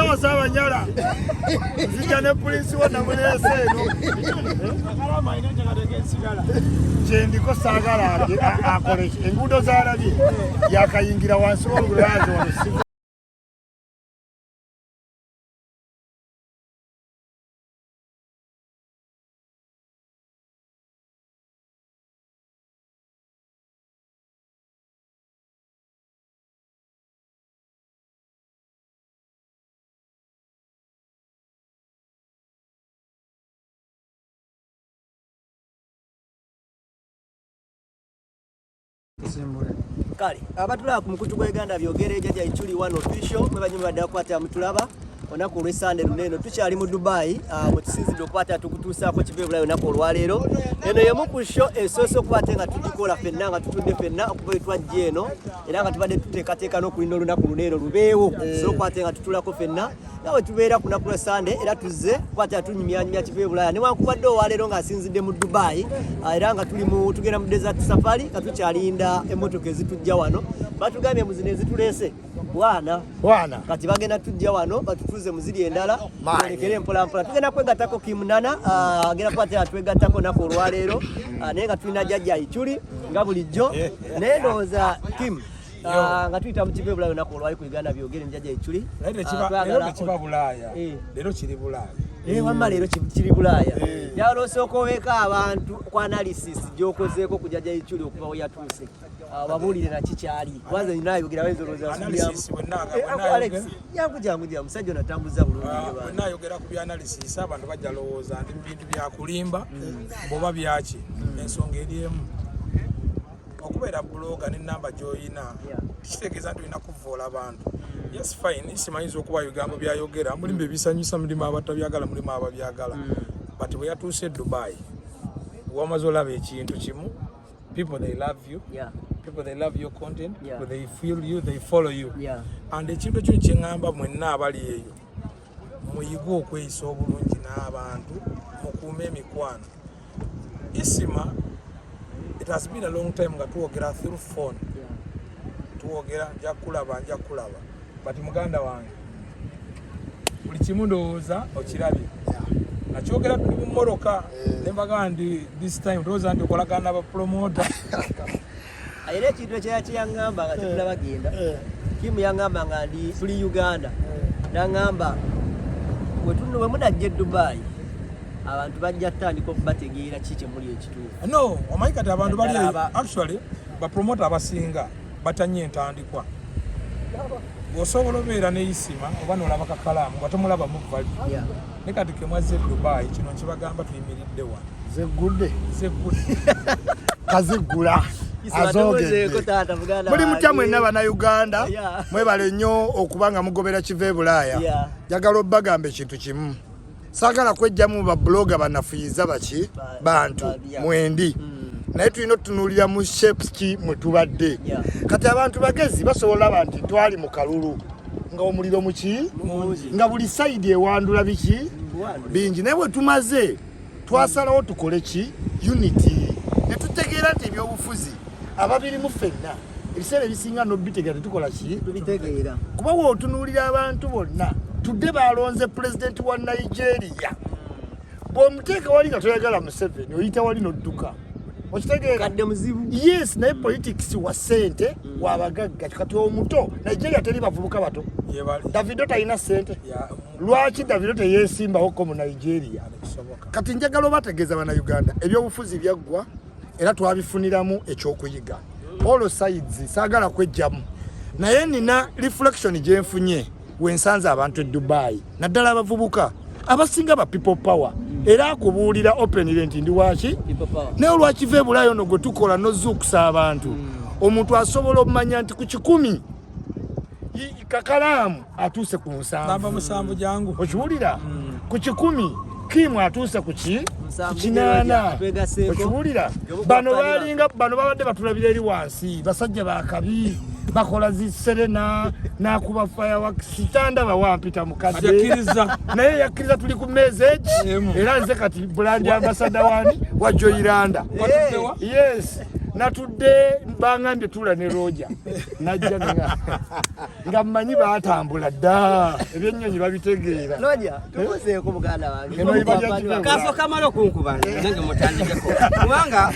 Sawa Saabanyala, nzija ne pulinsi wo namuleese eno kyendiko, saagala akole enguudo zalabye yakayingira wansi w'olugulazi wano. Kale abatulaba ku mukutu gwa Uganda Byogere, Jjajja Ichuli One Official, mwe badde bakwata mutulaba olunaku olw'Essande luno. Eno tukyali mu Dubai, mwe tusinzidde okukwata tukutuusaako kiva ebulayo olunaku olwaleero. Eno yemu ku show esoose okuba ate nga tugikola ffenna, nga tutudde ffenna okuva we twajja eno, era nga tubadde tuteekateeka n'okulinda olunaku luno eno lubeewo, so okuba ate nga tutulako ffenna nga bwe tubeera ku lunaku lwa Sande. Era tuzze kukwata tunyumyanyumya kiva ebulaaya, newankubadde olwaleero ng'asinzidde mu Dubai, era nga tuli mu tugenda mu desert safari, nga tukyalinda emmotoka ezitujja wano. Batugambye mu zino ezituleese bwana. Bwana. Kati bagenda tujja wano batutuuze mu ziri endala, tulekere mpolampola. Tugenda kwegattako Kimunana, agenda kuba tera twegattako olunaku olwaleero, naye nga tulina Jjajja Ichuli nga bulijjo. Naye ndowooza Kim, nga tuyita mu kiva ebulaaya olunaku olwali ku Uganda Byogere, Jjajja Ichuli. Leero tekiba Bulaaya, leero kiri Bulaaya. Wamma leero kiri Bulaaya. Njagala osooka oweeko abantu ku analysis gy'okozeeko ku Jjajja Ichuli okuva we yatuuse, babuulire naki kyali, kwanza nayogera. Analysis bwe Jangu, jangu, jangu, musajja ono atambuza bulungi. Bwe naayogera ku bya analysis, abantu bajja lowooza nti bintu byakulimba bwoba byaki. Ensonga eri emu: okubeera blogger n'enamba gy'oyina kitegeeza nti olina kuvoola abantu. Yes, fine, simanyiza okuba bigambo byayogera mulimu ebisanyusa, mulimu abatabyagala, mulimu ababyagala, but bwe yatuuse e Dubai, wamaze olaba ekintu kimu: people, they love you. People, they love your content. People, they feel you, they follow you. And ekintu ekyo kyeŋŋamba mwenna abali eyo, muyige okweyisa obulungi n'abantu, mukuume emikwano. Isima, it has been a long time nga twogera through phone. Twogera, nja kulaba, nja kulaba, but muganda wange, buli kimu ndowooza okirabye. Nakyogera tuli mu mmotoka ne mbagamba nti this time ndowooza nti okolagana n'abapromota. Era ekintu ekirala kyeyaŋŋamba nga tetulaba genda, Kimu yaŋŋamba nga ndi tuli Uganda, naŋŋamba we munajja e Dubai, abantu bajja kutandika okubategeera ki kyemuli ekituufu. No, omanyi kati abantu bali eyo, actually bapromota abasinga batanye entandikwa. Bw'osobola obeera n'eyisima oba n'olaba kakalaamu nga tomulaba muvali. Ne kati kemwazze e Dubai, kino nkibagamba, tuyimiridde wano. Zeggudde. Zeggudde. Kaziggula. Isima, Azogedde. tubuzeeko taata muganda Muli mutya wange. mwenna Bannayuganda? Mwebale nnyo okuba nga mugobera kiva e Bulaaya. Njagala obbagamba ekintu kimu: saagala kwejjamu bablogger banafuyiza baki bantu mwendi, naye tulina otutunuulira mu shapes ki mwe tubadde. Kati abantu bagezi, basobola olaba nti twali mu kalulu nga omuliro muki, Mungi. nga buli side ewandula biki Buwandula. bingi, naye bwe tumaze twasalawo tukole ki? Unity. Ne tutegeera nti ebyobufuzi ababirimu ffenna ebiseera ebisinga nobitegeera, tetukola ki? Tubitegeera. Kuba wootunuulira abantu bonna tudde balonze pulezidenti wa Nigeria, bw'omuteeka wali nga toyagala Museveni, oyita wali nodduka, okitegeera? Kadde muzibu. Yes, naye politics wa ssente wabagagga. Kati omuto, Nigeria teri bavubuka bato. Yebali. Davido talina ssente? Ya, Lwaki Davido teyeesimbawoko mu Nigeria? Kisoboka. Kati njagala obategeeza Bannayuganda, ebyobufuzi byaggwa, era twabifuniramu ekyokuyiga all sides. Saagala kwejjamu, naye nina reflection gyenfunye wensanze abantu e Dubai, naddala abavubuka abasinga ba People Power, era akubuulira openly nti ndi waki. People Power. Naye olwakiva ebulayo no gwe tukola nozuukusa abantu, omuntu asobola omumanya nti ku 100 kakalaamu atuuse ku 7 7. 7 jangu. Okiwulira? Ku 100 Kimu atuuse ku ki? 7. Ku 80. Twegaseeko. Okiwulira? Yobu Bano kwa balinga bano babadde batulabira eri wansi, basajja bakabi, bakola ziserena nakuba fireworks, tandaba wampita mukadde. Yakkiriza. Naye yakkiriza, tuli ku message. Emu. Era nze kati brand ambassador wani wa Joyiranda. Watuddewa? Yes. Natudde bangambye tuula ne Roger. Najja nga mmanyi baatambula dda ebyennyonyi babitegeera. Roger, tubuuzeeko muganda wange. Eno iba lya kibeewo. Kaso kamala okunkuba nange mutandikeko kubanga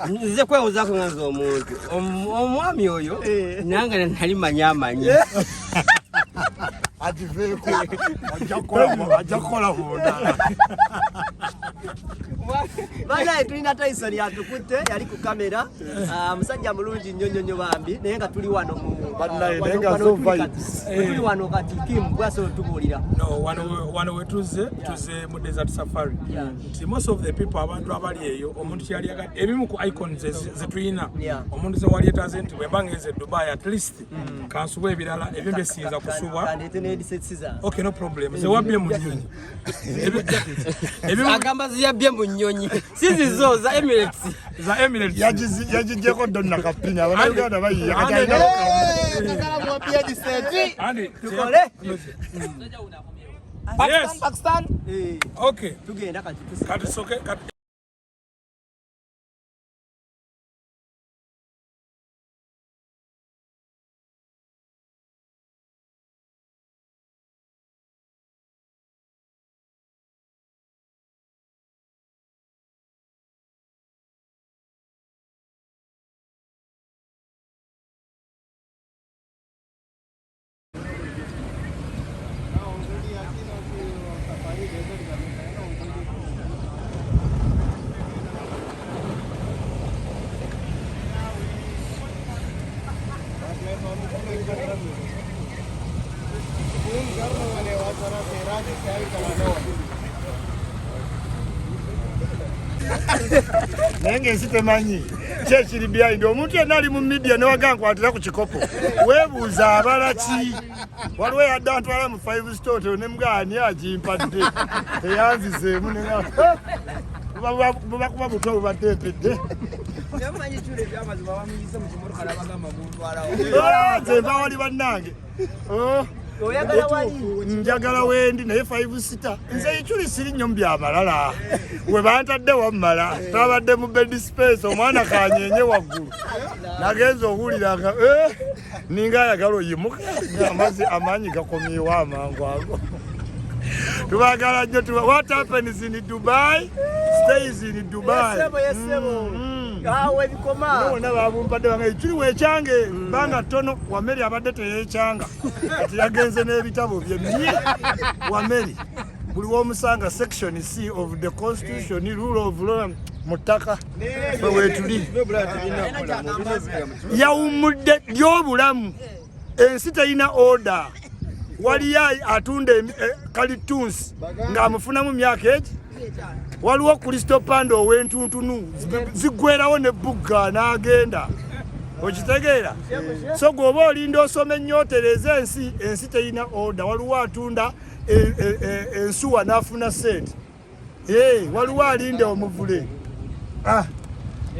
nze kwewozaako nga nze omuntu omwami oyo nange nali manyi amanyi agiveeko ajja kukola bundala. Banaye tulina Tyson yatukutte yali ku kamera, musajja mulungi nnyo nnyo nnyo bambi, naye nga tuli wano mu Banaye, wano naye nga wano so tuli kati. vibes. Tuli wano kati Kim bwasobola otubuulira. No, wano wetuze tuze mu desert safari. Nti most of the people, abantu abali eyo, omuntu kyali yagadde ebimu ku icons zetulina omuntu ze wali etaze nti bwemba ngenze Dubai at least kansubwa ebirala ebyo byesinza kusubwa. Kandeete ne headsets zange. Okay, no problem, ze wabbye mu nnyonyi. Ebimu agamba ziyabbye mu nnyonyi si zizo za Emirates. Za Emirates. Yagiggyeko donna kapini abannayuganda bayiya kati alina Andy, Tukole. Yes. Okay. Tugenda kati Kati soke kati Naye ng'ensi temanyi kyekiri behind. Omuntu yenna ali mu media newaga nkwatira ku kikopo weebuuza abala ki. Waliwo eyadde antwala mu 5 star hotel ne mugaa ani agimpadde teyanzizeemu buba kuba butwa bubadde empedde. Nze nva wali bannange. Oh. Oyagala wali? Njagala wendi naye 5 star nze ikyuli siri nnyo mu byamalala we bantadde wammala twabadde mu bed space omwana kanyenye waggulu nagenza owulira nga ninga ayagala oyimuka amazzi amaanyi gakomyewo amangu ago. Tubagala nnyo. What happens in Dubai stays in Dubai. Yesebo, yesebo. Awo ebikoma. Bonna babumpadde bange ekiri wekyange banga ttono. Wameri abadde teyekyanga kati yagenze n'ebitabo bye mye Wameri buli womusanga section C of the constitution, rule of law mu ttaka ffe weetuli yawummudde ly'obulamu. Ensi terina order. Waliyo atunda kalitunsi ng'amufunamu myaka egi. Waliwo Kristo Panda ow'entuntunu ziggwerawo ne bugga n'agenda okitegeera. So gweoba olinda osoma ennyo otereeza ensi, ensi terina order. Waliwo atunda ensuwa n'afuna sente. Waliwo alinda omuvule.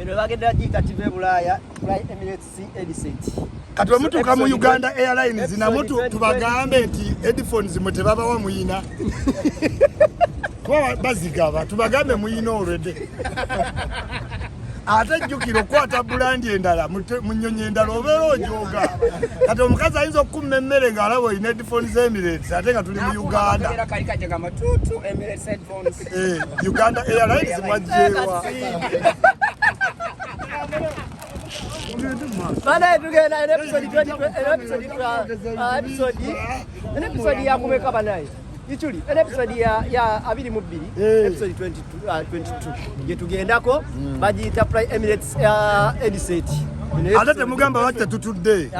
Eno bagenda giyita TV Bulaaya Fly Emirates headset. Kati bwe mutuuka mu Uganda Airlines Episode namwe 20 tubagambe nti headphones mwe tebabawa muyina kuba bazigaba, tubagambe muyina already. Ate jjukira okukwata brand endala mu nnyonyi endala obeera ojooga. Kati omukazi ayinza okukumma emmere ng'alaba olina headphones Emirates ate nga tuli mu Uganda. Uganda Airlines mwajjeewa. Banaye tugenda eno episode 20 eno episode episode eno episode ya kumeka banaye Ichuli eno episode ya 22 episode 22 22 gye tugendako bagiyita Fly Emirates headset. Eno Ate temugamba lwaki tetutudde.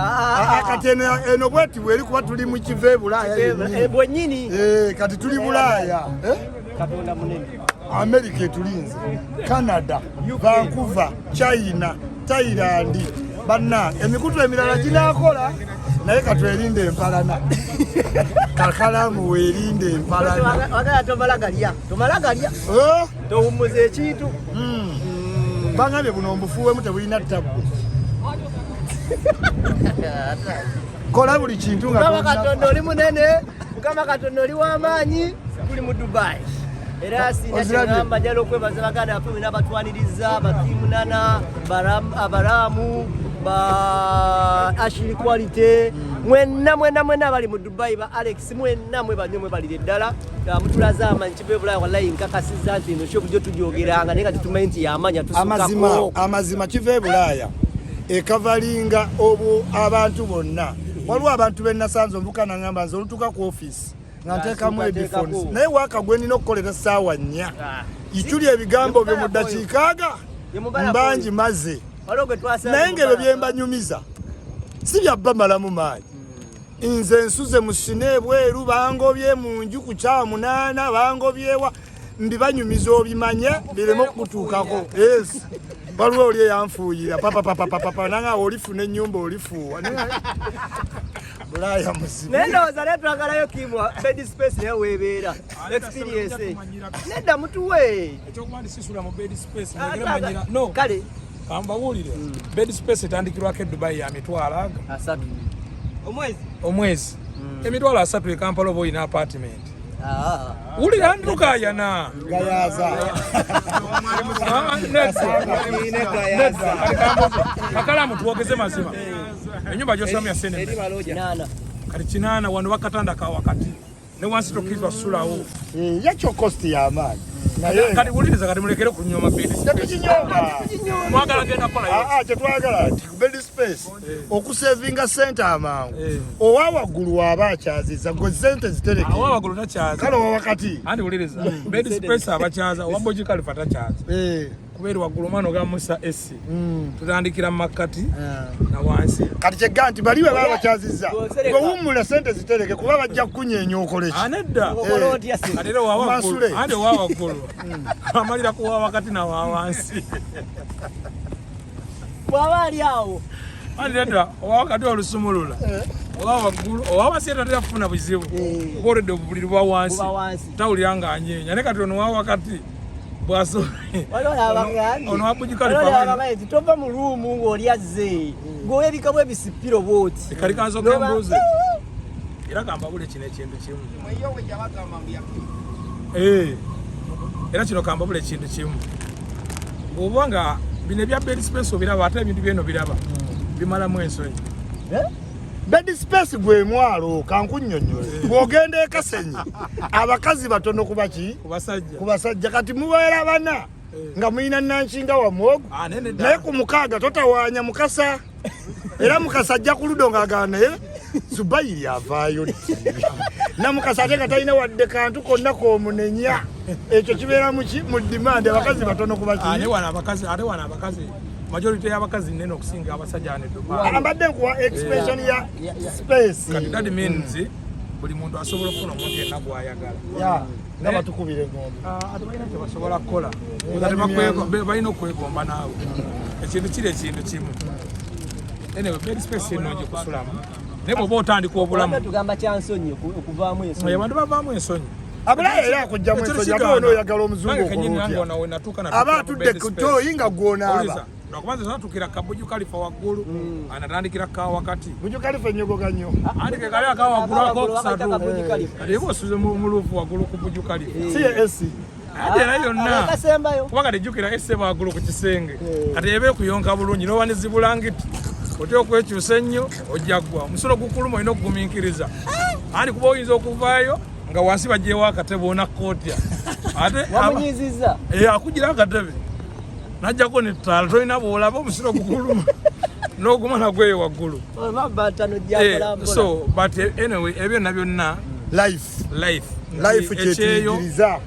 Kati eno bweti bweri kuba tuli mu kiva e Bulaaya yennyini. Bwennyini. Kati tuli Bulaaya. Katonda munene. America etulinze, Canada, Vancouver, China, Thailand. Banna emikutu emirala ginakola naye katwerinde empalana. Kakalamu weerinde empalana. Wagala tomala galya, tomala galya. Towummuza ekintu. Bangambye buno mbufuuwemu tebulina ttabbu. Kola buli kintu nga Mukama tonnapa. Katonda oli munene, Mukama Katonda oli w'amaanyi, tuli mu Dubai. Era sina kyengamba, njala okwebaza baganda baffe mwena abatwaniriza, batimunana abaramu ba Ashley Quality, mwenna mwenna mwenna abali mu Dubai, ba Alex, mwenna mwebanyo mwebalire ddala. Mutulaze amanyi kiva ebulaaya. Wallahi nkakasiza nti eno show bulijjo tugyogeranga naye nga tetumanyi nti yamanya. Amazima. Tusukako. Amazima, kiva e Bulaaya ekavalinga obu abantu bonna. Waliwo abantu benasanze omuvuka nangamba, nze olutuuka ku ofiisi nga nteekamu Nga headphones, nteekako. naye waaka gwe nina okukolera essaawa 4, Ah. Ichuli ebigambo bye mu ddakiika aga Ye Mubarak mbangi oyo. maze. Waliwo gwe twasanga Naye ng'ebyo Mubarak. byembanyumiza si byabba malamu maanyi. Nze nsuze mu sina ebweru, bangobye mu nju ku kyamunaana, bangobyewa, mbibanyumiza obimanye bireme okukutuukako. Yes, waliwo oli eyanfuuyira papapapapapa nanga olifuna ennyumba olifuuwa. Bulaaya muzibu. Naye ndowooza naye twagalayo kimwa bed space, naye weebeera experience nedda mutuwe. Ekyokuba nti sisula mu bed space, Ah, mulekere twaga- manyira no. Kale. Kambabuulire, bed space etandikirwako e Dubai ya mitwalo aga 30. Omwezi. Omwezi 30,000 e Kampala oba olina apartment. Ah. Wulira ndukayana. Gayaza. Kakalamu, twogeze mazima, enyumba gyosulamu ya sente mmeka? 8. Kati 8 wano bakatanda ka wakati ne wansi tokkirizwa ssulawo. Yakyo cost y'amaanyi naye. Kati wuliriza, kati mulekere kunyoma bed space. Tetukinyoma. Mwagala genda kukolayo. Ah, ah, kyetwagala nti bed space okusevinga sente amangu, owa waggulu waaba akyaziza gwe sente zitereke. Awa waggulu takyaza. Kale owa wakati. Anti wuliriza, bed space abakyaza owa Burj Khalifa takyaza, kubeera waggulu omwana ogamusa esi tutandikira mu makkati na wansi. Kati kyegga nti bali bwe baba bakyaziza, Bw'osereka. gwe wummula sente zitereke kuba bajja kukunyeenya okole ki? Anedda. Okola otya se? Kati era owa waggulu Mansule. anti owa waggulu amalira ku wa wakati na wa wansi. Bw'aba ali awo. Anti nedda, owa wakati olusumulula, owa waggulu owa wansi era tatera kufuna buzibu kuba olwedde obuliri bwa wansi. Buba wansi. Tawulira ng'anyeenya, naye kati ono owa wakati bwaso Waliwo abagambye. Ono wa Burj Khalifa. Waliwo abagambye nti tova mu room ng'oli azze ng'olabika bwe ebisipiro bw'oti. Kali kansooka embuuze era kambabule kino ekintu kimu. Era kino kambabule ekintu kimu, bw'oba nga bino ebya bed space obiraba, ate ebintu byeno biraba bimalamu ensonyi. Eh? Bed space gwe mwalo, kankunnyonnyole. Bw'ogenda e Kasenyi abakazi batono kuba ki? Ku basajja. Ku basajja. Kati mubeera bana nga mulina nankinga wammwe ogwo. Ah, naye nedda. Naye ku 6 totawaanya Mukasa, era Mukasa ajja ku ludo ng'agamba, naye Zubayiri avaayo ddi? Namukasa ate nga talina wadde kantu konna k'omunenya. Ekyo kibeera muki? Mu demand. Abakazi batono kuba Ah, naye ki? wano abakazi, ate wano abakazi, majority y'abakazi nene okusinga abasajja wano e Dubai. Mbadde nkuwa expression ya space. Kati that means buli muntu asobola okufuna omuntu yenna gw'ayagala. Ya, nga batukubira engombe. Ah, ate balina kyebasobola kukola. Ate balina okwegomba naawe ekintu kiri ekintu kimu. Anyway, bed space ennungi kusulamu, naye bw'oba otandika obulamu Obadde tugamba kyansonyi okuvaamu ensonyi. Abantu bavaamu ensonyi. Abulaaya era akugjamu Ekyo ensonyi. Ate tekigaana. ona oyagala omuzungu, Nange kennyini okola nange otya? ono we natuuka natuukira Aba mu atudde bed ku space. toyi nga gwonaaba. Owuliza, lwakuba nze natuukira ka Burj Khalifa waggulu, anatandikira ka wakati. Burj Khalifa enyogoga nnyo. Anti ke kali aka waggulu Akawaggulu akokusatu. bakayita ka Burj Khalifa. Kati eba osuze mu roof waggulu ku Burj Khalifa. Si ye AC? Ate era yonna. Akasembayo. Kuba kati jjukira ese waggulu ku kisenge, kati eba ekuyonka bulungi n'oba ne zibulangiti, otya okwekyusa ennyo ojja ggwa omusulo gukuluma, olina okugumiikiriza. Anti kuba oyinza okuvaayo nga wansi bagyewo akatebe onakkootya ate Wamunyiizizza. Eh, akugira akatebe najjako nettaala, tolina bwolaba omusiro gukuluma n'oguma nagweyo waggulu. Oba tano Eh, gyakola mpola. so but anyway, ebyo byonna byonna Life. Life. Life. Ekyeyo Kyetuyigiriza.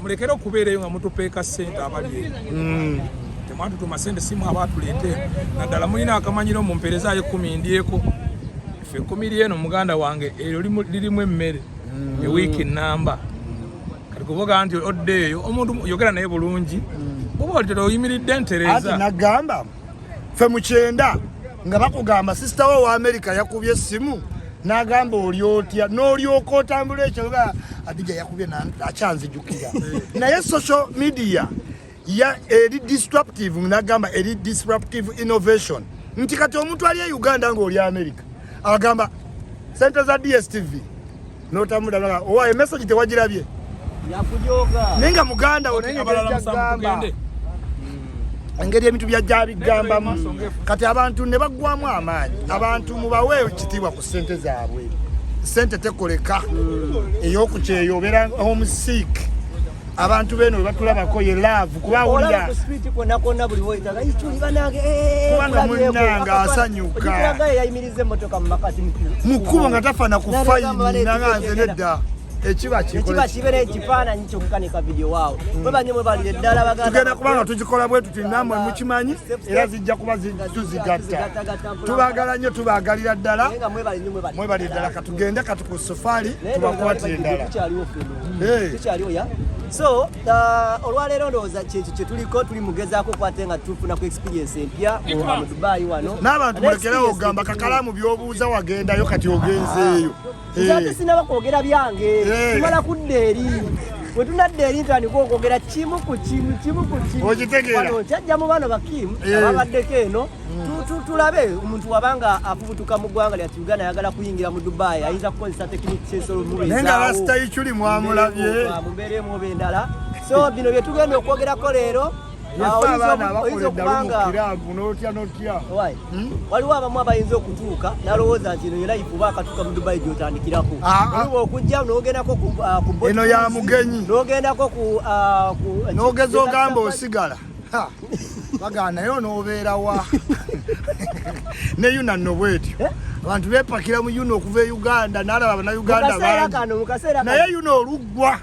Mulekere okubeera eyo nga mutupeeka ssente abali eyo. Temwatutuma ssente, simu abatuleete, naddala mulina akamanyiro mumpeerezaayo 10 ndyeko. Ffe 10 lyeno muganda wange eryo lirimu emmere ewiiki namba. Kati kuvuga nti odde eyo omuntu yogera naye bulungi, bwoba olitera oyimiridde Anti ntereeza. nagamba ffe mu 90 nga bakugamba sister wo wa Amerika yakubye essimu n'agamba oli otya, n'olyoka otambula ekyo nga Adija yakubye akyanzijukira. Naye social media ya eri disruptive, nagamba eri disruptive innovation nti kati omuntu ali e Uganda ng'oli America agamba sente za DStv n'otambula owa emessage tewagirabye. Naye nga muganda wo, naye ngamba engeri ebintu byajja bigambamu, kati abantu ne baggwamu amaanyi. Abantu mubawe ekitiibwa ku ssente zaabwe. Ssente tekoleka ey'okukyeyo, obeera homesick. Abantu beeno bwe batulabako ye love, kuba awulira kubanga munnange asanyuka mu kkubo nga tafaana ku fayini, nanga nze nedda, ekiba ekiba kibeera ekifaananyi kyokka ne kavidiyo waawo. Mwebanye, mwebalire ddala baganda. Tugenda kubanga tugikola bwe tuti, nammwe mukimanyi, era zijja kuba tuzigatta. Tubaagala nnyo, tubaagalira ddala. Naye nga mwebale nnyo, mwebale. Mwebalire ddala. Katugende kati ku sufaali, Naye tubakwatire ndowooza endala. Tukyaliwo ffenna. Hey. Tukyaliwo ya. So olwaleero ndowooza kyekyo kyetuliko, tuli mugezaako okwate nga tufuna ku experience empya mu Dubai wano. N'abantu Ne mulekerawo experience ogamba etulimu. kakalaamu by'obuuza, wagendayo, kati ogenzeeyo. Nze ate sinaba kwogera byange. Tumala kudda eri, bwe tunadda eri ntandika okwogera kimu ku kimu, kimu ku kimu. Okitegeera? Wano nkyajja mu bano bakimu ababaddeko eno. Tulabe omuntu wabanga afubutuka mu ggwanga lyattu Uganda, ayagala kuyingira mu Dubai, ayinza kukozesa tekiniki kyesobola. Naye nga Rasita Ichuli mwamulabye. Mu mbeera emu oba endala. So bino bye tugenda okwogerako leero. Yefe Ah, abaana oyinza abakola okuba eddalu mu nga kiraabu n'otya notya. Why? Waliwo abamu abayinza okutuuka n'alowooza nti eno ye life, oba akatuuka mu Dubai gy'otandikirako. Ah, ah. Oliwa okujja n'ogendako ku boat Eno ya cruise, mugenyi. n'ogendako ku N'ogeza ogamba osigala. Ha, bagamba naye onoobeerawa ne yuna nno bwetyo. Eh? Abantu beepakira mu yuna okuva e Uganda, n'alaba Mu Abannayuganda kaseera bangi. kano, mu kaseera kano. Naye yuno oluggwa,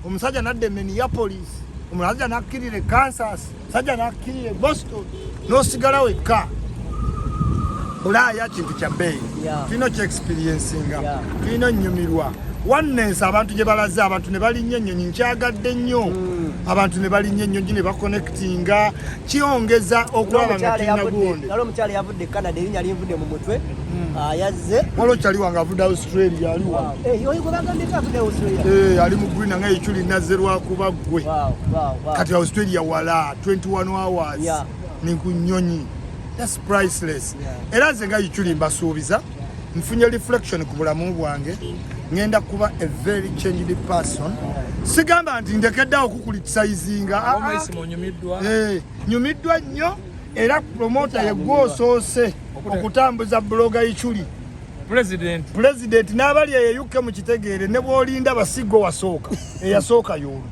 omusajja nadda e Minneapolis, omusajja nakkirira e Kansas, omusajja nakkirira e Boston, n'osigala wekka. Bulaaya kintu kya bbeeyi. Tulina okyexperiencinga. Tulina onnyumirwa oneness abantu gye balaze, abantu ne balinnya ennyonyi. Nkyagadde nnyo. Abantu ne balinnya ennyonyi ne baconnectinga, kyongeza okulaba nga N'omukyala tulina gundi. Waliwo omukyala yavudde e Canada, erinnya linvudde mu mutwe. Ah, yazze. Waliwo kyali wange avudde Australia, aliwa. Eh, oyo gwe bagambyeko avudde Australia. Eh, ali mu green nga ekyuli nazze lwakuba ggwe. Wow. Kati Australia wala, 21 hours ni ku nnyonyi. That's priceless. Era nze nga Ichuli mbasuubiza, nfunye reflection ku bulamu bwange, ngenda kuba a very changed person. Sigamba nti ndekeddeawo kucriticizinga. Ah, ah. Omwesi munyumiddwa. Eh, nyumiddwa nnyo, era promoter yegwe osoose okutambuza blogger Ichuli. President. President n'abali eyo UK mukitegeere, ne bw'olinda basiggo wasooka, eyasooka y'ono.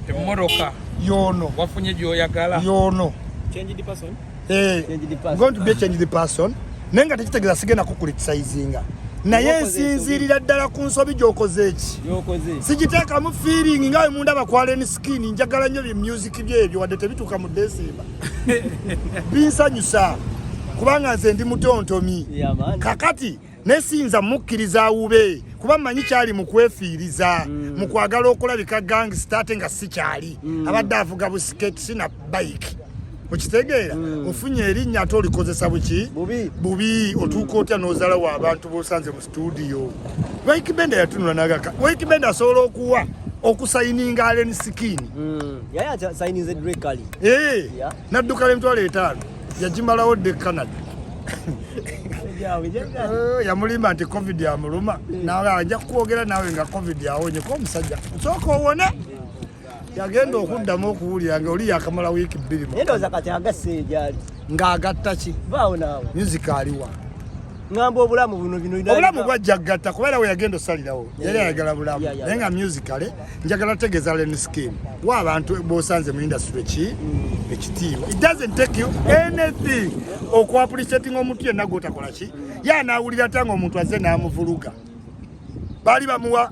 Emmotoka. Y'ono. Wafunye gy'oyagala. Y'ono. Changed person. Eh, Changed person. going to be a changed person, naye nga tekitegeeza sigenda kucriticizinga, naye Okoze nsinziirira ddala ku nsobi gy'okoze eki. Gyokoze. Sigiteekamu feeling nga bwe mundaba kwa Alien Skin. Njagala nnyo bye music byebyo, wadde tebituuka mu Desemba, binsanyusa kubanga nze ndi mutontomi. Yeah, man. Kakati nesinza mukkiriza awube, kuba mmanyi kyali mu kwefiiriza, mu kwagala okulabika gangster, ate nga si kyali. Abadde avuga busiketi na bike, okitegeera? Ofunye erinnya ate olikozesa buki? Bubi. Bubi. Otuuka otya n'ozalawo abantu b'osanze mu studio? Ykee Benda yatunula nagaka. Ykee Benda asobola okuwa okusayininga Alien Skin. Yali asayinize Drake Kali. Eh, nadduka l'50,000, yagimalawo dde Canada. Eh, yamulimba nti COVID amuluma, nawe nja kukwogera naawe nga COVID awonye, ko omusajja nsooka owone. Yagenda okuddamu okuwulira nga oli yakamala wiiki 2 Naye ndowooza kati agasse gyali. Ng'agatta ki? Vaawo naawe. Music aliwa? Ŋŋamba obulamu buno bino. Obulamu bwajja gatta, kubeera we yagenda osalirawo yali ayagala bulamu. Naye nga musically njagala tegeeza Alien Skin wa abantu bosanze mu industry ki ekitiibwa. It doesn't take you anything okuappreciating omuntu yenna gwotakola ki, ye anaawulira ata nga omuntu azze n'amuvuluga. Baali bamuwa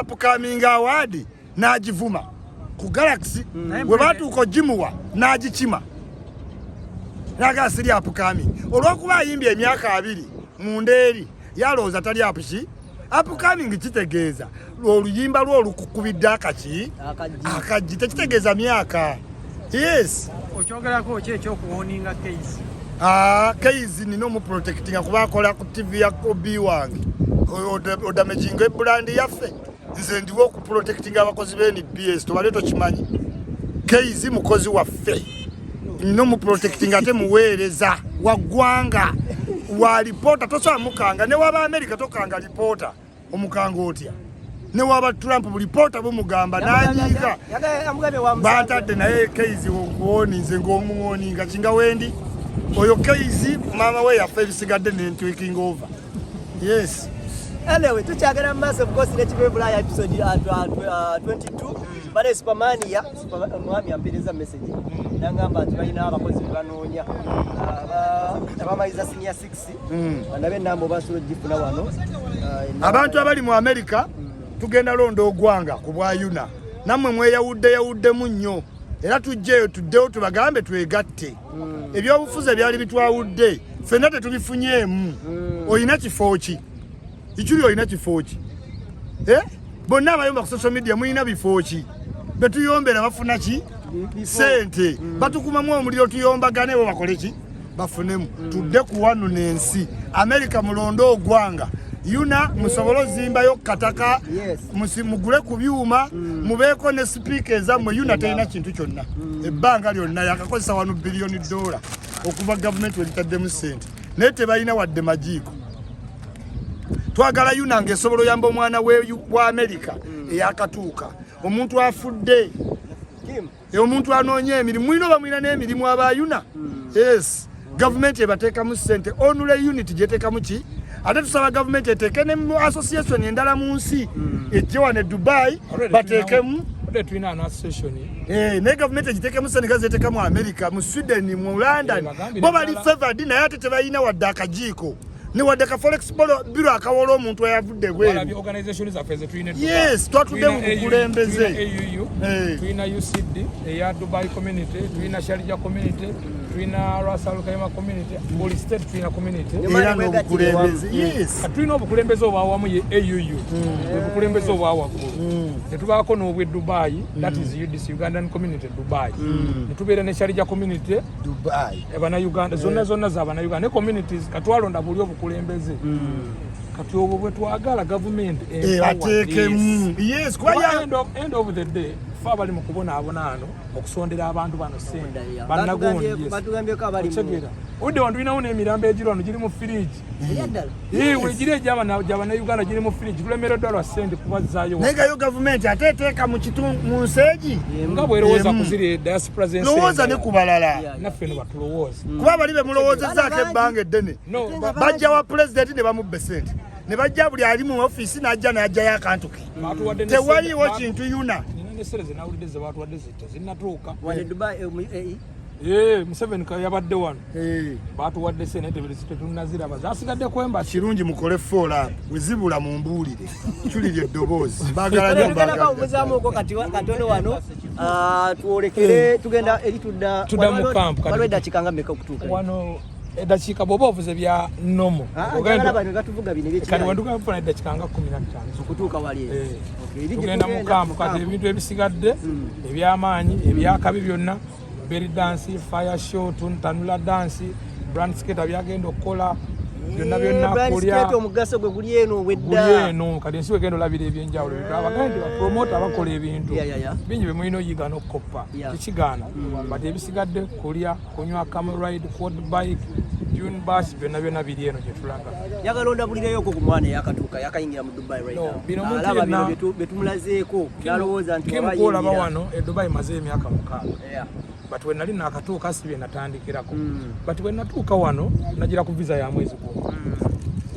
upcoming award n'agivuma ku Galaxy, bwe batuuka ogimuwa n'agikima naga siri upcoming, olwokuba ayimbye emyaka 20 munda eri yalowooza tali apuki. Upcoming kitegeeza oluyimba lwo olukukubidde akaki. Akaggi. Akaggi tekitegeeza myaka, yes. Okyogerako ki ekyokuwoninga Case? Ah, Case nina omuprotectinga kuba akola ku TV ya obi wange. Odamaginga ebrand yaffe. Nze ndiwo okuprotectinga abakozi ba NBS, tobale tokimanyi. Case mukozi waffe, nina omuprotectinga, ate muweereza wa ggwanga, wa lipoota. Tosobola mukanga, ne waba America tokanga lipoota, omukanga otya? Ne waba Trump bulipoota bumugamba n'anyiiga. Bantadde naye Keizi okuwoninze ng'omuwoninga kinga wendi. Oyo Keizi maama we yafa ebisigadde ne ntweking over. Yes. Anyway, tukyagala mu maaso of course ne Kiva Bulaya episode 22. Bale Supermania, omwami ampeereza message. Nangamba nti balina abakozi be banoonya. Abamaliza senior 6. Bandabe ennamba oba nsobola ogifuna wano. Abantu abali mu America tugenda londa ogwanga ku bwa UNAA. Nammwe mweyawudde yawuddemu nnyo. Era tujjeeyo tuddewo tubagambe twegatte. Ebyobufuzi ebyali bitwawudde ffenna tetubifunyeemu. Olina kifo ki? Ichuli olina kifo ki? Bonna abayomba ku social media mulina bifo ki? Betuyombera bafuna ki? Sente. Batukumamu omuliro tuyombagane bo bakole ki? Bafunemu. Tudde ku wano n'ensi. America mulonde ogwanga. UNAA musobole ozimbayo kataka, mugule ku byuma, mubeeko ne sipiika ezammwe. UNAA terina kintu kyonna. Ebbanga lyonna yakakozesa wano biliyoni dola okuva gavumenti wegitaddemu ssente, naye tebalina wadde majiiko. Twagala UNAA ng'esobola oyamba omwana wa Amerika eyakatuuka, omuntu afudde, omuntu anoonya emirimu. Mulina oba mulina n'emirimu aba UNAA? Yes, gavumenti ebateekamu ssente, onule unit gyeteekamu ki. Ate tusaba gavumenti eteeke ne mu association endala mu nsi ejje wano e Dubai bateekemu. Tulina an association. Naye gavumenti egiteekemu ssente nga zeteekamu America, mu Sweden, mu London. Bo bali favored, naye ate tebalina wadde akajiiko ne wadde ka forex bureau akawola omuntu eyavudde bweru. Yes, twatudde mu bukulembeze. Tulina UCD eya Dubai community, tulina Sharjah community, tulina Ras Al Khaimah community, buli state tulina community. Era n'obukulembeze. Yes, tulina obukulembeze obwawamu ye AUU, bwe bukulembeze obwawaggulu, ne tubaako n'obwe Dubai, that is UDC, Ugandan Community Dubai, ne tubeera ne Sharjah community. Dubai. Abanauganda zonna zonna za bannayuganda ne communities. Katwalonda buli obukulembeze, kati obwo bwe twagala gavumenti ebateekemu. Yes, kuba end of the day fe abali mu kubonaabona ano okusondera abantu bano sente bannagundi. Batugambyeko. Odde wano tulinawo n'emirambo egiri wano giri mu firiji wegiri egyabannayuganda giri mu firiji, tulemereddwa lwa sente kubazaayo. Naye gayo gavumenti ate eteeka mu mu nsi egi nga bwerowooza kuziri diaspora z'ensi. Lowooza ne ku balala. Naffe no batulowooza. Kuba bali bemulowoozezzaako ebbanga eddene bajja wa pulezidenti ne bamubba sente, ne bajja buli ali mu ofiisi n'ajja n'ajjayo akantu ke. Tewaliwo kintu UNAA. Nina ne sente zenawulidde ze batuwadde tezinnatuuka. Museveni yabadde wano, batuwadde sente tetunnaziraba, zasigadde ku embassy. Kirungi mukole follow wezibula mumbuulire culiri eddoboozi mbagala nnyo. Mbagala kati katono wano twolekere tugenda eri tudda. Tudda mu camp. Waliwo eddakiika nga mmeka okutuuka wano? Eddakiika bw'oba ovuze bya nomo batuvuga bino. Kati wandukafuna eddakiika nga 15 okutuuka wali. Tugenda mu camp kati ebintu ebisigadde ebyamaanyi ebyakabi byonna, belly dance, fire show, tanula dance, brand skater byagenda okukola byonna byonna kulya. Omugaso gwe guli eno. Wedda guli eno kati ensi wegenda olabira ebyenjawulo. Abaganda nti bapromota abakola ebintu bingi bye mulina oyiga n'okukoppa, tekigaana, but ebisigadde kulya, kunywa, camel ride, quad bike, dune bus, byonna byonna biri eno gye tulaga. Njagala ondabulireyoko ku mwana eyakatuuka, yakayingira mu Dubai right now. Bino omuntu Alaba yenna- bino byetumulazeeko nalowooza nti Kim waba gwolaba ayingira. Wano e Dubai maze emyaka 6, but we nali nakatuuka si bye natandikirako, but bwe natuuka wano nagira ku visa ya mwezi gumu,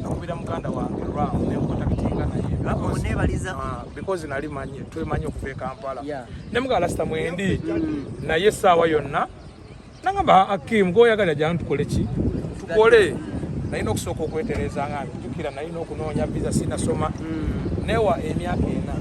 nakubira muganda wange Ram nenkontakitinga naye Oneebaliza. Because nali manyi twemanyi okuva e Kampala. Ne mugala lasita mwendi naye essaawa yonna nangamba, "Akim, gwoyagala jangu tukole ki, tukole." Nalina okusooka okwetereza nga jjukira nalina okunoonya visa, sinasoma, newa emyaka 4.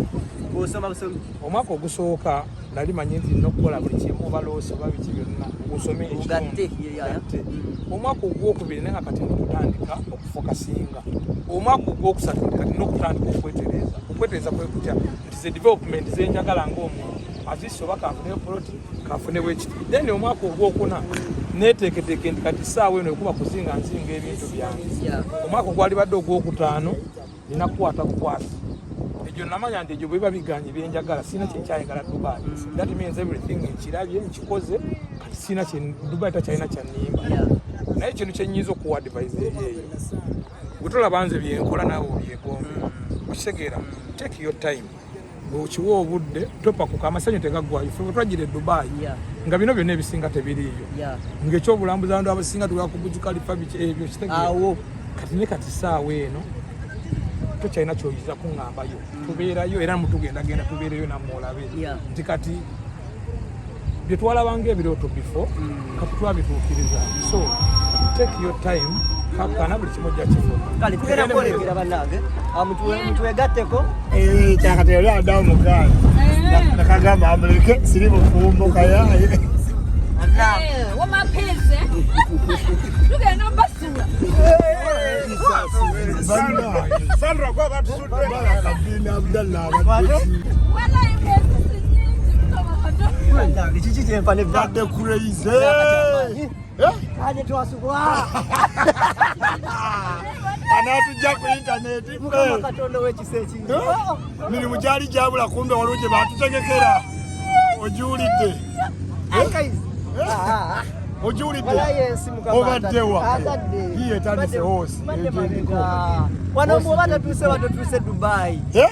Bw'osoma busomi. Omwaka ogusooka nali manyi nti nina okukola buli kimu, oba loosi oba biki byonna osome ekitundu. Ogatte, yeah. Ogatte. Omwaka ogwokubiri naye nga kati nokutandika okufokasinga. Omwaka ogwokusatu kati nokutandika okwetereza. Okwetereza kwe kutya? Nti ze development zenjagala ngaomuntu azisi oba kanfune poloti, kanfune bwekiti. Then omwaka ogwokuna neteeketeeke nti kati saawa eno ekuba kuzinga nzinga ebintu byange. Omwaka ogwalibadde ogwokutaano nina kukwata bukwasi egyo, namanya nti egyo bwe biba biganye byenjagala sina kyenkyayagala Dubai. That means everything nkirabye, nkikoze, kati sina Dubai takyalina kyannimba. Naye ekintu kyenyinza okuwa advice eri eyo, gwe tolaba nze byenkola naawe obyegombe, okitegeera? Take your time, bw'okiwa obudde topakuka, amasanyu tegaggwayo. Ffe bwe twajjira e Dubai nga bino byonna ebisinga tebiriiyo, ng'ekyobulambuzi abantu abasinga tugala ku Burj Khalifa, biki ebyo, kitegeera? Awo. Kati ne kati saawa eno tokyalina kyoyiza kuŋŋambayo, tubeerayo era mutugendagenda tubeereyo nammwe olabe nti kati bye twalabanga ebirooto before kati twabituukiriza. So take your time, kakkana, buli kimu ojja kifuna. Kale tugenda kwolekera bannange. Ah, mutwegatteko. Kyakati yali adawo mugaali nakagamba amuleke siri bufumbo kayaye. Wamapeze tugenda obasula. Sandra gwa batusudde Abdallah abadde Walayi mwezi nyingi mukama Katonda. Bannange, kiki kyenfa ne badde crazy. Ate twasubwa. Anaatujja ku intaneti. Mukama Katonda w'ekisa ekingi. Mirimu gyali gyabula, kumbe waliwo gye batutegekera. Ogiwulidde? Ogiwulidde? Walayi ensi Mukama Obaddewa? atadde. Yiye etandise hoosi. Badde Egyendiko. mabega. Wano bw'oba tatuuse wano, tuuse Dubai. Eh?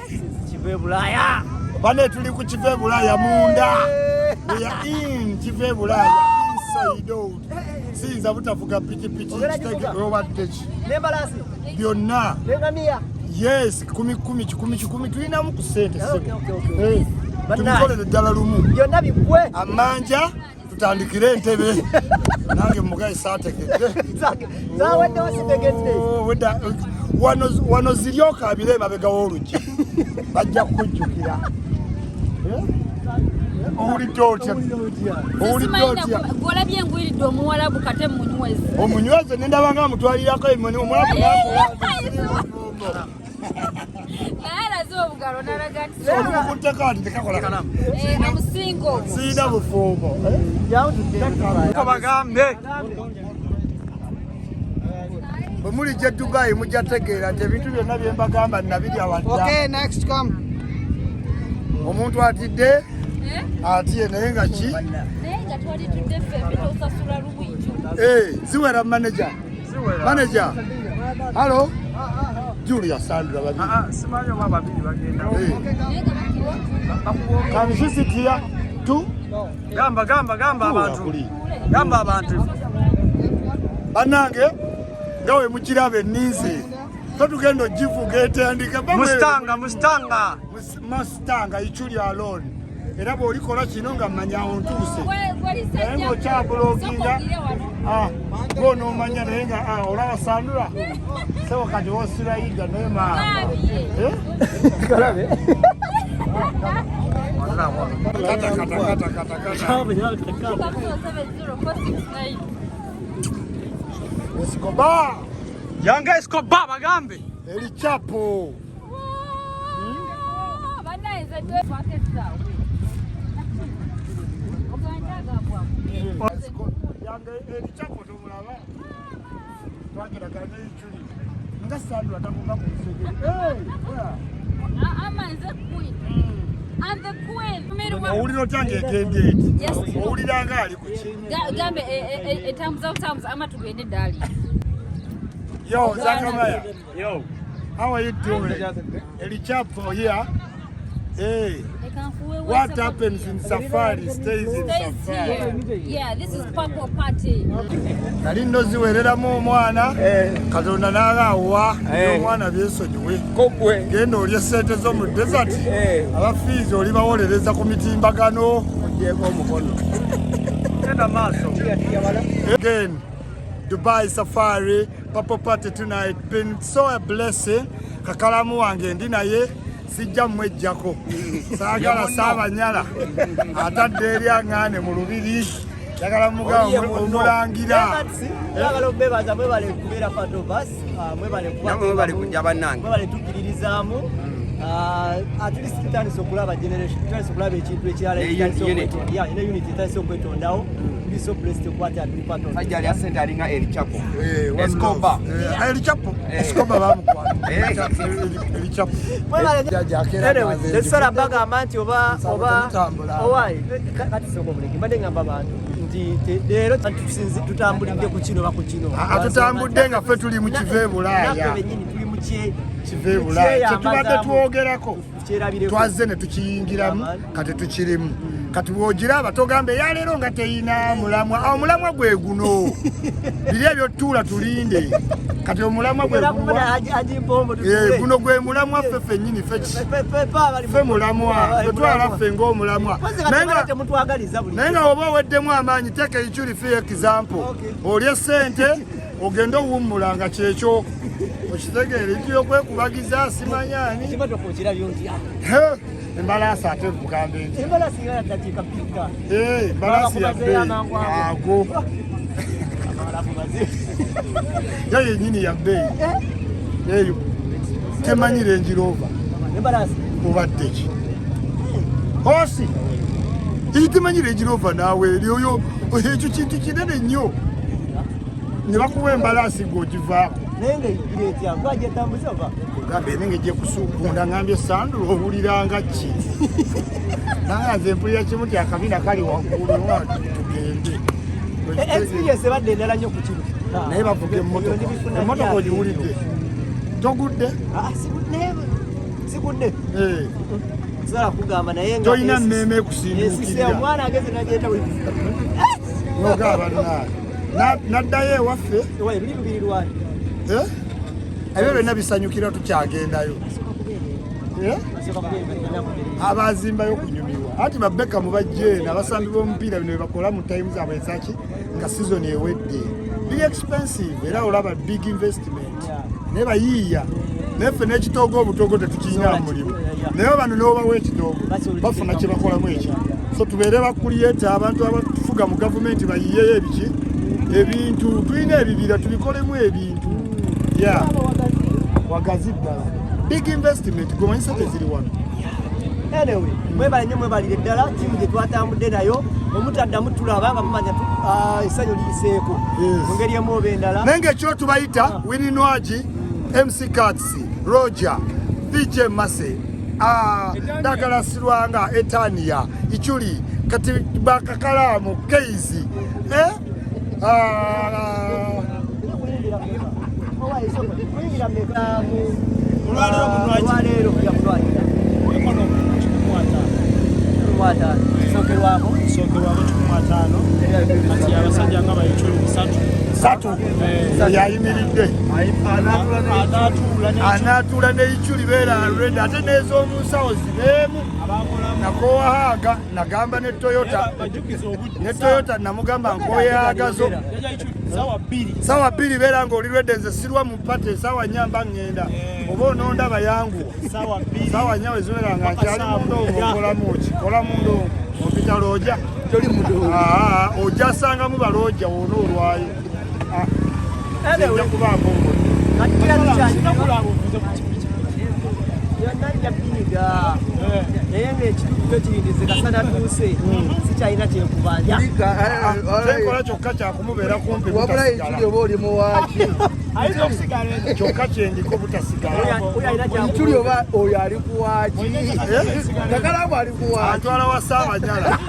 Kiva e Bulaaya. Bane tuli ku Kiva e Bulaaya munda. We are in Kiva e Bulaaya inside out. Siyinza butavuga pikipiki. Ogenda givuga? Obadde ki? N'embalaasi. Byonna. N'engamiya. Yes, kumi kumi, kikumi kikumi, tulinamu ku ssente. Okay. Eh, Bannange. tubikolere ddala lumu. Byonna biggwe. Amanja tutandikire entebe, nange mugayi saategedde. Zaweddewo, sitegedde. Oh, wano wano ziri okaabire emabega w'oluggi, bajja kukujjukira. Eh? Owulidde otya? Owulidde otya? Gwolabye engwiridde omuwalabu kate munywezi. Omunyweze nendaba nga amutwalirako emoni omuwalabu nakola. Naye alaze obugalo nalaga nti Obukutteko ati tekakola. Amusingo. Siina bufumbo. Ko bagambe. Bwe mulijja e Dubai mujja tegeera nti ebintu byonna bye mbagamba nabirya wadda. Okay, next come. Omuntu atidde atye naye nga ki? Naye nga twali tudde ffembi tosasula lubwiju. Eh, ziwera manager. Manager. Hello. Julia, Sandra babiri. Ah, simanyi oba babiri bagenda. Eh, Naye nga bakiwa. Can she sit here too? Gamba, gamba, gamba abantu. Gamba abantu. Bannange nga we mukiraba enninze totugenda ogivuga etandika. Mustanga, Mustanga. Mustanga ichuli alone, era bw'olikola kino nga mmanya awo ntuuse, naye ng'okyabuloginga gwonoomanya naye nga olaba Sandura sebo kati wosirayiga naye maama. Eh? Kalabe. Kata kata kata kata kata. Escobar. Yanga Escobar bagambe. El Chapo. Bannange twefako essaawa. Yange El Chapo tomulaba twageraga n'Ichuli nga Sandra takuva ku lusegere. Hey, yeah. Ama nze queen. I'm the queen. Owulira otya ng'egenda eti? Yes. Owulira nga ali ku ki? Gambe etambuza butambuza ama tugende ddaali. Yo, Zakamaya. Yo. How are you doing? El Chapo here. Hey, what happens in safari stays in Stays safari. here. Yeah, this is Purple Party. Nali nno ziwereramu omwana, Katonda n'agaawa omwana byesonyiwe. Kogwe. Genda olye sente zo mu desert. Abafiizi oli bawolereza ku mitimbagano. Ogyeko omukono. Genda maaso. Again, Dubai Safari, Purple Party tonight. Been so a blessing. Kakalamu wange ndi naye sijja mmwejjako. Saagala saabanyala. Atadde eri aŋŋaane mu lubiri. Njagala mugamba omulangira. Njagala okubeebaza, mwebale kubeera part of us. Ah, mwebale kuba Namwe mwebale kujja bannange. Mwebale tukkiririzaamu. Ah, at least tutandise okulaba generation, tutandise okulaba ekintu ekirala Ne ekitandise unity. yeah, ne unity etandise okwetondawo. Tuli so blessed okuba ti tuli part of it. Sajja alya sente alinga El Chapo. Eh, one Escobar. love. Eh, El Chapo. Eh. Escobar bamukwata. Eh. El Chapo. Mwebale. Jjajja akeera Anyway, manze tetusobola bagamba nti oba Nsaba oba temutambula. owaayi kati sooka omuleke, mbadde ngamba abantu nti leero tutambulidde ku kino oba ku kino. Ah, tutambudde nga ffe tuli mu Kiva e Bulaaya. Naffe bennyini tuli mu Kiva e Bulaaya. Kyetubadde twogerako. Twazze ne tukiyingiramu kati tukirimu. Kati bw'ogiraba togamba eyaleero nga teyina mulamwa, omulamwa gwe guno. Biri ebyo tuula tulinde. Kati omulamwa gwe guno gwe mulamwa ffe ffennyini ffe mulamwa twetwala ffe ng'omulamwa. Naye nga oba oweddemu amaanyi teeka Ichuli fi example. Olye ssente ogende owummula nga kyekyo okitegeera ekyo okwekubagiza simanya ani. Embalaasi ate mugambe nti embalaasi yabbeeyi ago yo yennyini yabbeeyi eyo temanyi Range Rover obadde ki osi eyo temanyi Range Rover naawe eri oyo ekyo kintu kinene nnyo ne bakuwa embalaasi ng'ogivaako gambe nenge gyekusukunda ngambye sandula owuliranga ki nange nze mpulira kimu ti akabina kali waggulu tugende. Experience ebadde endala nnyo ku kino. Naye bavuga emmotoka. Emmotoka ogiwulidde? Togudde? Sigudde. Sobola kugamba naye nga tolina mmeeme ekusinduukirira. Omwana ageze nagyeta nogaba nange naddayo ewaffe. Ebyo byonna bisanyukira tukyagendayo. Abazimbayo kunyumirwa anti babeka mubajje abasambi b'omupiira bino byebakola mu time zaabwe ezaki nga season ewedde biri expensive era olaba big investment naye bayiiya naye ffe n'ekitoogo obutogo tetukirina mulimu naye bano n'obawa ekitoogo bafuna kye bakolamu ekyo so tubeere bakuliyeta abantu abatufuga mu gavumenti bayiyeyo ebiki ebintu tulina ebibira tubikolemu ebintu ya wagazi ddala big investment gomanyi sente ziri wano. Anyway, mwebale nnyo mwebalire ddala ttiimu gye twatambudde nayo omutaddamu tulaba nga mumanya essanyu liyiseeko mu ngeri emu oba endala. Naye ng'ekiro tubayita Winnie Nwagi, MC Kats, Roger, VJ Mase, Douglas Lwanga, Etania, Ichuli, kati Bakakalaamu, Keizi, Olwaleero Kati abasajja nga bayichuli 3 yayimiridde anaatuula ne Ichuli beera already ate n'ez'omunsawo zibeemu nakowahaga nagamba ne Toyota ne Toyota namugamba nkoyagazo sawa 2 beera ng'oli ready nze sirwa mu pate 4 mba ŋŋenda oba onondaba yanguwa sawa 4 wezibeera nga nkyali mundongo okolamu ki kola mundongo ompita looja ojja sangamu balooja wona olwayo nja kubaako naye ng'ekituufu kyo kiri nti nze kasana tuuse sikyalina kyenkubanja kyenkola kyokka kyakumubeera kumpi wabula Ichuli oba oli muwaaki kyokka kyendiko butasigala Ichuli oba oyo ali kuwaaki Kakalamu ali kuwaaki atwala wa Ssaabanyala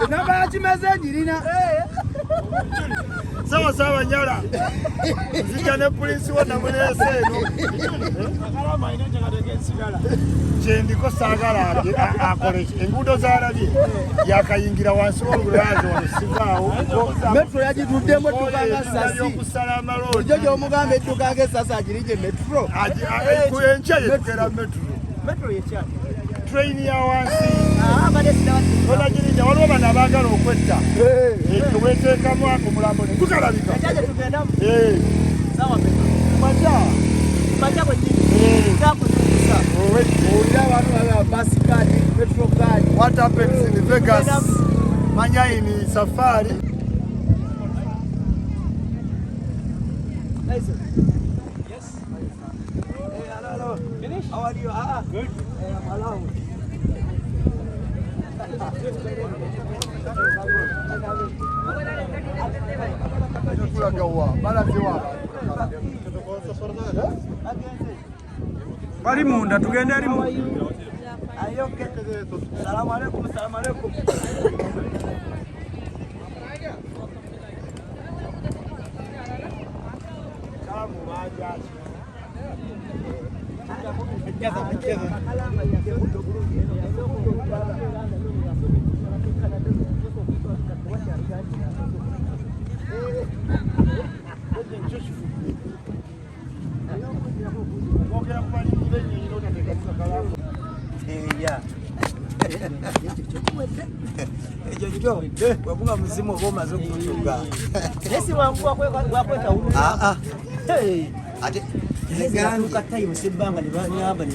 enamba yakimeze njirina sawa Ssaabanyala nzija ne pulinsi wa namuleese eno kyendiko saagala akole enguudo zalabye yakayingira wansi w'olugulazi wano sivaawo metro yagituddemu edduka nga sasi okusala amaloodi bulijjo gy'omugamba edduka nga esasi agirije metro enkya yetukera metro metro yekyali train ya wansi onagirija waliwo bano abaagala okwetta ekyo weteekamu ako mulambo ne gukalabika makya makya bwennyini kyakuzuukusa owulira abantu baba bus card metro card. What happens in Vegas manya in safari. Yes. Hey, hello, hello. Finish? How are you? Good. Hey, I'm allowed. Bali munda tugende eri mu. Salamu alaikum, salamu alaikum. Ekyo kyo bweguba muzimu oba omaze okutuga. Naye si mwangu gwakwekawulula. Ate natuuka time sebbanga ne banyamba ne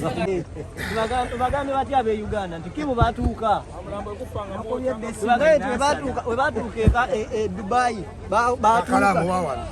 bagambe batya ab'e Uganda nti kimu batuuka bagambe nti webatuuka e Dubai batuuka. Akalaamu wawano.